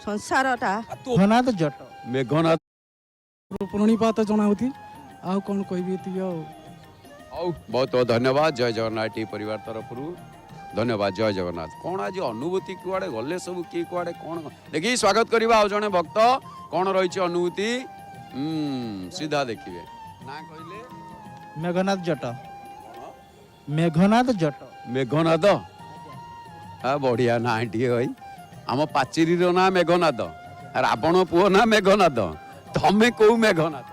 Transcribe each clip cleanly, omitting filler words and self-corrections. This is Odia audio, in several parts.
ସଂସାରଟା। ମେଘନାଦ ଜଟ। ମେଘନାଦ। ପ୍ରଣିପାତ ଜଣାଉଛି, ଆଉ କ'ଣ କହିବି, ଏତିକି ଆଉ। ହଉ, ବହୁତ ବହୁତ ଧନ୍ୟବାଦ। ଜୟ ଜଗନ୍ନାଥ ଟି ପରିବାର ତରଫରୁ ଧନ୍ୟବାଦ। ଜୟ ଜଗନ୍ନାଥ। କ'ଣ ଆଜି ଅନୁଭୂତି, କୁଆଡ଼େ ଗଲେ ସବୁ, କିଏ କୁଆଡ଼େ କ'ଣ ଦେଖି ସ୍ୱାଗତ କରିବା ଆଉ ଜଣେ ଭକ୍ତ। କ'ଣ ରହିଛି ଅନୁଭୂତି, ସିଧା ଦେଖିବେ। ନା କହିଲେ? ମେଘନାଦ ଜଟ, ମେଘନାଦ ଜଟ। ମେଘନାଦ, ଆ ବଢ଼ିଆ ନାଁ ଟିକେ ଭାଇ। ଆମ ପାଚେରୀର ନାଁ ମେଘନାଦ, ରାବଣ ପୁଅ ନାଁ ମେଘନାଦ। ତମେ କୋଉ ମେଘନାଦ?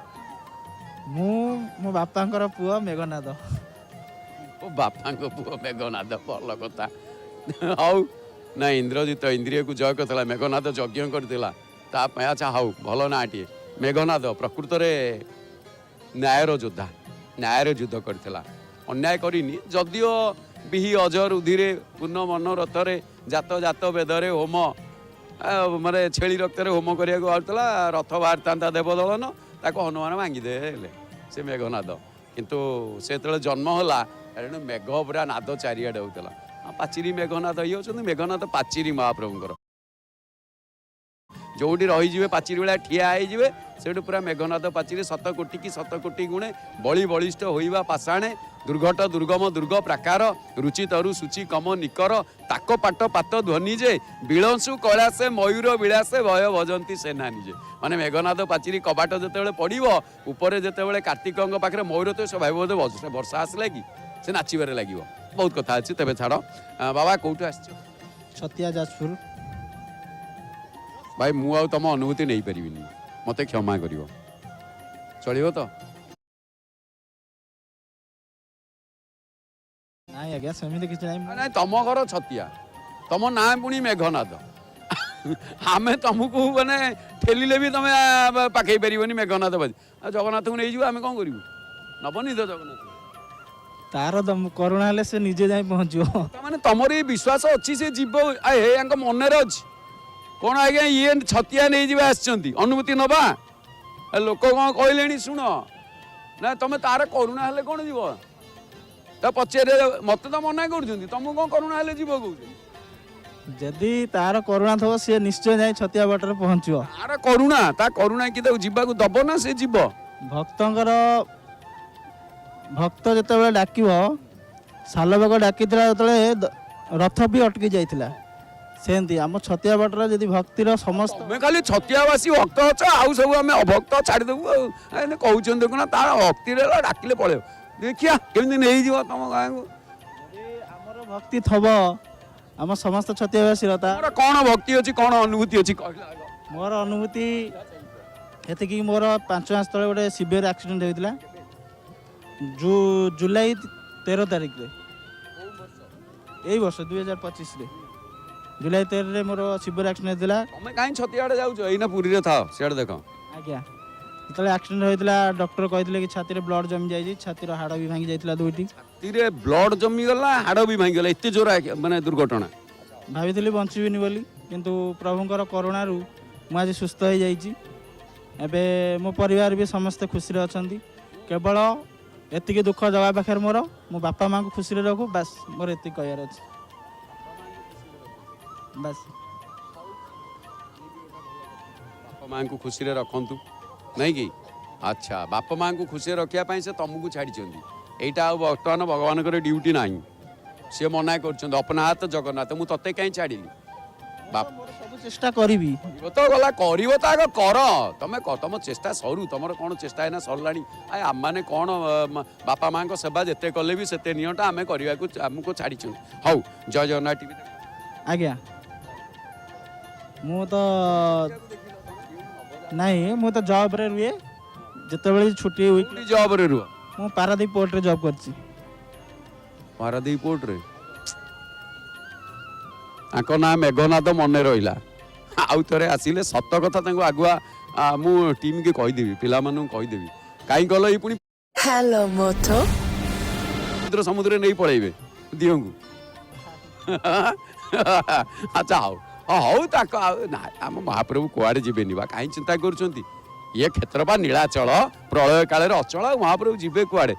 ମୁଁ ମୋ ବାପାଙ୍କର ପୁଅ ମେଘନାଦ। ଓ, ବାପାଙ୍କ ପୁଅ ମେଘନାଦ, ଭଲ କଥା। ହଉ ନା, ଇନ୍ଦ୍ରଜିତ ଇନ୍ଦ୍ରିୟକୁ ଜୟ କରିଥିଲା, ମେଘନାଦ ଯଜ୍ଞ କରିଥିଲା ତା ପାଇଁ। ଆଚ୍ଛା ହଉ, ଭଲ ନାଁଟିଏ ମେଘନାଦ। ପ୍ରକୃତରେ ନ୍ୟାୟର ଯୋଦ୍ଧା, ନ୍ୟାୟରେ ଯୁଦ୍ଧ କରିଥିଲା, ଅନ୍ୟାୟ କରିନି। ଯଦିଓ ବିହି ଅଜ ରୁଧିରେ ପୂର୍ଣ୍ଣ ମନ ରଥରେ ଜାତ ଜାତ ବେଦରେ ହୋମ, ମାନେ ଛେଳି ରକ୍ତରେ ହୋମ କରିବାକୁ ବାହାରୁଥିଲା, ରଥ ବାହାରିଥାନ୍ତା ଦେବଦଳନ, ତାକୁ ହନୁମାନ ଭାଙ୍ଗିଦେଲେ। ସେ ମେଘନାଦ। କିନ୍ତୁ ସେ ଯେତେବେଳେ ଜନ୍ମ ହେଲା, ଏଣୁ ମେଘ ପୁରା ନାଦ ଚାରିଆଡ଼େ ହେଉଥିଲା। ପାଚିରି ମେଘନାଦ ଇଏ ହେଉଛନ୍ତି ମେଘନାଦ ପାଚିରି ମହାପ୍ରଭୁଙ୍କର। ଯୋଉଠି ରହିଯିବେ, ପାଚିରି ଭଳିଆ ଠିଆ ହେଇଯିବେ, ସେଇଠୁ ପୁରା ମେଘନାଦ ପାଚିରି। ଶତ କୋଟି କି ଶତ କୋଟି ଗୁଣେ ବଳି ବଳିଷ୍ଠ ହୋଇବା ପାଷାଣେ, ଦୁର୍ଘଟ ଦୁର୍ଗମ ଦୁର୍ଗ ପ୍ରାକାର, ରୁଚି ତରୁ ସୂଚି କମ ନିକର, ତାକ ପାଟ ପାତ ଧ୍ୱନି ଯେ ବିଳଂସୁ କୈଳାସେ ମୟୂର ବିଳାସେ ଭୟ ଭଜନ୍ତି ସେନା ନିଜେ। ମାନେ ମେଘନାଦ ପାଚିରି କବାଟ ଯେତେବେଳେ ପଡ଼ିବ, ଉପରେ ଯେତେବେଳେ କାର୍ତ୍ତିକଙ୍କ ପାଖରେ ମୟୂର, ତ ସେ ଭାବିବ ବୋଧେ ବର୍ଷା ଆସିଲା କି, ସେ ନାଚିବାରେ ଲାଗିବ। ବହୁତ କଥା ଅଛି, ତେବେ ଛାଡ଼। ବାବା, କୋଉଠୁ ଆସିଛ? ଛତିଆ, ଯାଜପୁର। ଭାଇ, ମୁଁ ଆଉ ତମ ଅନୁଭୂତି ନେଇପାରିବିନି, ମୋତେ କ୍ଷମା କରିବ। ଚଳିବ ତ? ନାଇଁ ଆଜ୍ଞା, ସେମିତି କିଛି ନାହିଁ। ନାଇଁ, ତମ ଘର ଛତିଆ, ତମ ନାଁ ପୁଣି ମେଘନାଦ, ଆମେ ତମକୁ ମାନେ ଠେଲିଲେ ବି ତମେ ପାଖେଇ ପାରିବନି। ମେଘନାଦ ବାଜି ଆଉ ଜଗନ୍ନାଥଙ୍କୁ ନେଇଯିବ, ଆମେ କ'ଣ କରିବୁ? ନବନି ତ ଜଗନ୍ନାଥ? ତାର କରୁଣା ହେଲେ ସେ ନିଜେ ଯାଇ ପହଞ୍ଚିବ। ମାନେ ତମର ଏଇ ବିଶ୍ୱାସ ଅଛି ସେ ଯିବ? ହେ, ୟାଙ୍କ ମନରେ ଅଛି କ'ଣ ଆଜ୍ଞା? ଇଏ ଛତିଆ ନେଇଯିବେ ଆସିଛନ୍ତି ଅନୁଭୂତି ନବା। ଲୋକ କ'ଣ କହିଲେଣି ଶୁଣ ନା। ତମେ ତାର କରୁଣା ହେଲେ କ'ଣ ଯିବ? ତା ପଚାରେ, ମତେ ତ ମନା କରୁଛନ୍ତି, ତମକୁ କ'ଣ କରୁଣା ହେଲେ ଯିବ କହୁଛନ୍ତି? ଯଦି ତାର କରୁଣା ଥିବ, ସିଏ ନିଶ୍ଚୟ ଯାଇ ଛତିଆ ବାଟରେ ପହଞ୍ଚିବ। ତାର କରୁଣା, ତା କରୁଣା କି ତାକୁ ଯିବାକୁ ଦବ ନା, ସେ ଯିବ। ଭକ୍ତଙ୍କର ଭକ୍ତ ଯେତେବେଳେ ଡାକିବ, ସାଲବେଗ ଡାକିଥିଲା ଯେତେବେଳେ ରଥ ବି ଅଟକି ଯାଇଥିଲା, ସେମିତି ଆମ ଛତିଆ ବାଟରେ ଯଦି ଭକ୍ତିର ସମସ୍ତ ତମେ ଖାଲି ଛତିଆବାସୀ ଭକ୍ତ ଅଛ, ଆଉ ସବୁ ଆମେ ଅଭକ୍ତ ଛାଡ଼ିଦେବୁ? ଆଉ ଏମିତି କହୁଛନ୍ତି ଦେଖୁନା। ତାର ଭକ୍ତିରେ ହେଲା ଡାକିଲେ ପଳେଇବ। ଦେଖିବା କେମିତି ନେଇଯିବ ତମ ଗାଁକୁ। ଯଦି ଆମର ଭକ୍ତି ଥବ, ଆମ ସମସ୍ତ ଛତିଆବାସୀର ତା ତମର କ'ଣ ଭକ୍ତି ଅଛି, କ'ଣ ଅନୁଭୂତି ଅଛି କହିଲ ଆଗ। ମୋର ଅନୁଭୂତି ଏତିକି, ମୋର 5 ମାସ ତଳେ ଗୋଟେ ସିଭିୟର ଆକ୍ସିଡେଣ୍ଟ ହେଇଥିଲା, ଜୁଲାଇ 13 ତାରିଖରେ, ଏଇ ବର୍ଷ 2025ରେ ଜୁଲାଇ 13ରେ ମୋର ସିଭିୟର ଆକ୍ସିଡେଣ୍ଟ ହେଇଥିଲା। ତମେ କାହିଁ ଛତିଆଡ଼େ ଯାଉଛ? ଏଇନା ପୁରୀରେ ଥାଅ, ସିଆଡ଼େ ଦେଖ। ଆଜ୍ଞା, ଯେତେବେଳେ ଆକ୍ସିଡେଣ୍ଟ ହୋଇଥିଲା, ଡକ୍ଟର କହିଥିଲେ କି ଛାତିରେ ବ୍ଲଡ଼ ଜମି ଯାଇଛି, ଛାତିର ହାଡ଼ ବି ଭାଙ୍ଗି ଯାଇଥିଲା ଦୁଇଟି। ଛାତିରେ ବ୍ଲଡ ଜମିଗଲା, ହାଡ଼ ବି ଭାଙ୍ଗିଗଲା, ଏତେ ଜୋର ମାନେ ଦୁର୍ଘଟଣା? ଭାବିଥିଲି ବଞ୍ଚିବିନି ବୋଲି, କିନ୍ତୁ ପ୍ରଭୁଙ୍କର କରୁଣାରୁ ମୁଁ ଆଜି ସୁସ୍ଥ ହେଇଯାଇଛି। ଏବେ ମୋ ପରିବାର ବି ସମସ୍ତେ ଖୁସିରେ ଅଛନ୍ତି। କେବଳ ଏତିକି ଦୁଃଖ ଜଗା ପାଖରେ ମୋର, ମୋ ବାପା ମାଆଙ୍କୁ ଖୁସିରେ ରଖୁ, ବାସ୍ ମୋର ଏତିକି କହିବାର ଅଛି, ବାସ୍। ବାପା ମାଆଙ୍କୁ ଖୁସିରେ ରଖନ୍ତୁ, ନାଇଁ କି? ଆଚ୍ଛା, ବାପା ମାଆଙ୍କୁ ଖୁସିରେ ରଖିବା ପାଇଁ ସେ ତମକୁ ଛାଡ଼ିଛନ୍ତି। ଏଇଟା ଆଉ ବର୍ତ୍ତମାନ ଭଗବାନଙ୍କର ଡ୍ୟୁଟି ନାହିଁ। ସିଏ ମନା କରୁଛନ୍ତି, ଅପନାହାତ ଜଗନ୍ନାଥ, ମୁଁ ତତେ କାହିଁ ଛାଡ଼ିଲି ବାପ? ମୋର ସବୁ ଚେଷ୍ଟା କରିବି। କରିବ ତ ଗଲା, କରିବ ତ, ଆଗ କର ତମେ। ତମ ଚେଷ୍ଟା ସରୁ। ତମର କ'ଣ ଚେଷ୍ଟା ଏଇନା ସରିଲାଣି? ଆମମାନେ କ'ଣ, ବାପା ମାଆଙ୍କ ସେବା ଯେତେ କଲେ ବି ସେତେ ନିଅଣ୍ଟ। ଆମେ କରିବାକୁ ଆମକୁ ଛାଡ଼ିଛନ୍ତି। ହଉ, ଜୟ ଜଗନ୍ନାଥ ଟିଭି। ଆଜ୍ଞା, ମୁଁ ତ ନାଇଁ, ମୁଁ ତ ଜବ୍ରେ ରୁହେ, ଯେତେବେଳେ ଛୁଟି ୱିକ୍ କୋଉଠି ଜବ୍ରେ ରୁହ? ମୁଁ ପାରାଦୀପ ପୋର୍ଟରେ ଜବ୍ କରିଛି। ପାରାଦୀପ ପୋର୍ଟରେ। ତାଙ୍କ ନାଁ ମେଘନାଦ ମନେ ରହିଲା। ଆଉ ଥରେ ଆସିଲେ ସତ କଥା ତାଙ୍କୁ ଆଗୁଆ ମୁଁ ଟିମ୍କି କହିଦେବି, ପିଲାମାନଙ୍କୁ କହିଦେବି। କାହିଁ ଗଲ, ଏଇ ପୁଣି Hello, Moto. ସମୁଦ୍ର ସମୁଦ୍ରରେ ନେଇ ପଳେଇବେ ଦିଅଙ୍କୁ। ଆଚ୍ଛା ହଉ, ହଉ, ତାଙ୍କ ଆଉ ନା, ଆମ ମହାପ୍ରଭୁ କୁଆଡ଼େ ଯିବେନି ବା, କାହିଁ ଚିନ୍ତା କରୁଛନ୍ତି? ଇଏ କ୍ଷେତ୍ର ବା ନୀଳାଚଳ, ପ୍ରଳୟ କାଳରେ ଅଚଳ, ଆଉ ମହାପ୍ରଭୁ ଯିବେ କୁଆଡ଼େ?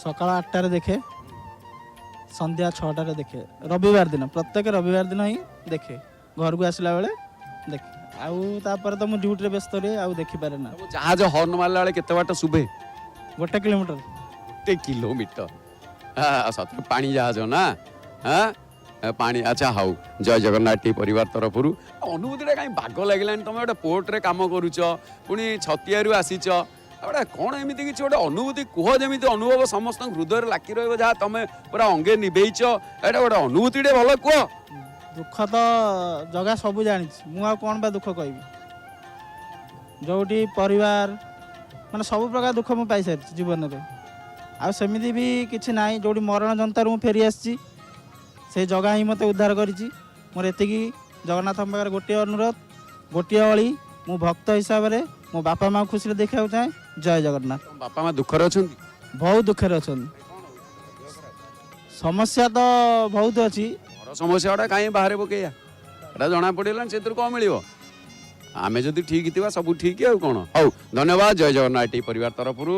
ସକାଳ 8ଟାରେ ଦେଖେ। ସନ୍ଧ୍ୟା 6ଟାରେ ଦେଖେ, ରବିବାର ଦିନ, ପ୍ରତ୍ୟେକ ରବିବାର ଦିନ ହିଁ ଦେଖେ। ଘରକୁ ଆସିଲା ବେଳେ ଦେଖେ। ଆଉ ତାପରେ ତ ମୁଁ ଡ୍ୟୁଟିରେ ବ୍ୟସ୍ତ ରୁହେ, ଆଉ ଦେଖିପାରେ ନା। ତମ ଜାହାଜ ହର୍ନ ମାରିଲା ବେଳେ କେତେ ବାଟ ଶୁଭେ? 1 କିଲୋମିଟର। 1 କିଲୋମିଟର। ସତରେ ପାଣି ଜାହାଜ ନା? ହଁ, ପାଣି। ଆଚ୍ଛା ହଉ, ଜୟ ଜଗନ୍ନାଥ ଟି ପରିବାର ତରଫରୁ ଅନୁଭୂତିଟା କାହିଁ ବାଗ ଲାଗିଲାନି। ତମେ ଗୋଟେ ପୋର୍ଟରେ କାମ କରୁଛ, ପୁଣି ଛତିଆରୁ ଆସିଛ, ଆଉ ଗୋଟେ କ'ଣ ଏମିତି କିଛି ଗୋଟେ ଅନୁଭୂତି କୁହ, ଯେମିତି ଅନୁଭବ ସମସ୍ତଙ୍କ ହୃଦୟରେ ଲାଖି ରହିବ, ଯାହା ତମେ ପୁରା ଅଙ୍ଗେ ନିଭେଇଛ। ଏଇଟା ଗୋଟେ ଅନୁଭୂତିଟେ ଭଲ କୁହ। ଦୁଃଖ ତ ଜଗା ସବୁ ଜାଣିଛି, ମୁଁ ଆଉ କ'ଣ ବା ଦୁଃଖ କହିବି? ଯେଉଁଠି ପରିବାର ମାନେ ସବୁ ପ୍ରକାର ଦୁଃଖ ମୁଁ ପାଇସାରିଛି ଜୀବନରେ, ଆଉ ସେମିତି ବି କିଛି ନାହିଁ। ଯେଉଁଠି ମରଣ ଯନ୍ତାରୁ ମୁଁ ଫେରି ଆସିଛି, ସେଇ ଜଗା ହିଁ ମୋତେ ଉଦ୍ଧାର କରିଛି। ମୋର ଏତିକି ଜଗନ୍ନାଥଙ୍କ ପାଖରେ ଗୋଟିଏ ଅନୁରୋଧ, ଗୋଟିଏ ଅଳି, ମୁଁ ଭକ୍ତ ହିସାବରେ ମୋ ବାପା ମାଆଙ୍କୁ ଖୁସିରେ ଦେଖିବାକୁ ଚାହେଁ। ଜୟ ଜଗନ୍ନାଥ। ତମ ବାପା ମା ଦୁଃଖରେ ଅଛନ୍ତି? ବହୁତ ଦୁଃଖରେ ଅଛନ୍ତି। ସମସ୍ୟା ତ ବହୁତ ଅଛି। ଘର ସମସ୍ୟା ଗୁଡ଼ା କାହିଁ ବାହାରେ ପକେଇବା, ଏଟା ଜଣା ପଡ଼ିଗଲାଣି, ସେଥିରୁ କ'ଣ ମିଳିବ? ଆମେ ଯଦି ଠିକ୍ ଥିବା ସବୁ ଠିକ୍, ଆଉ କ'ଣ। ହଉ, ଧନ୍ୟବାଦ, ଜୟ ଜଗନ୍ନାଥ ଟି ପରିବାର ତରଫରୁ।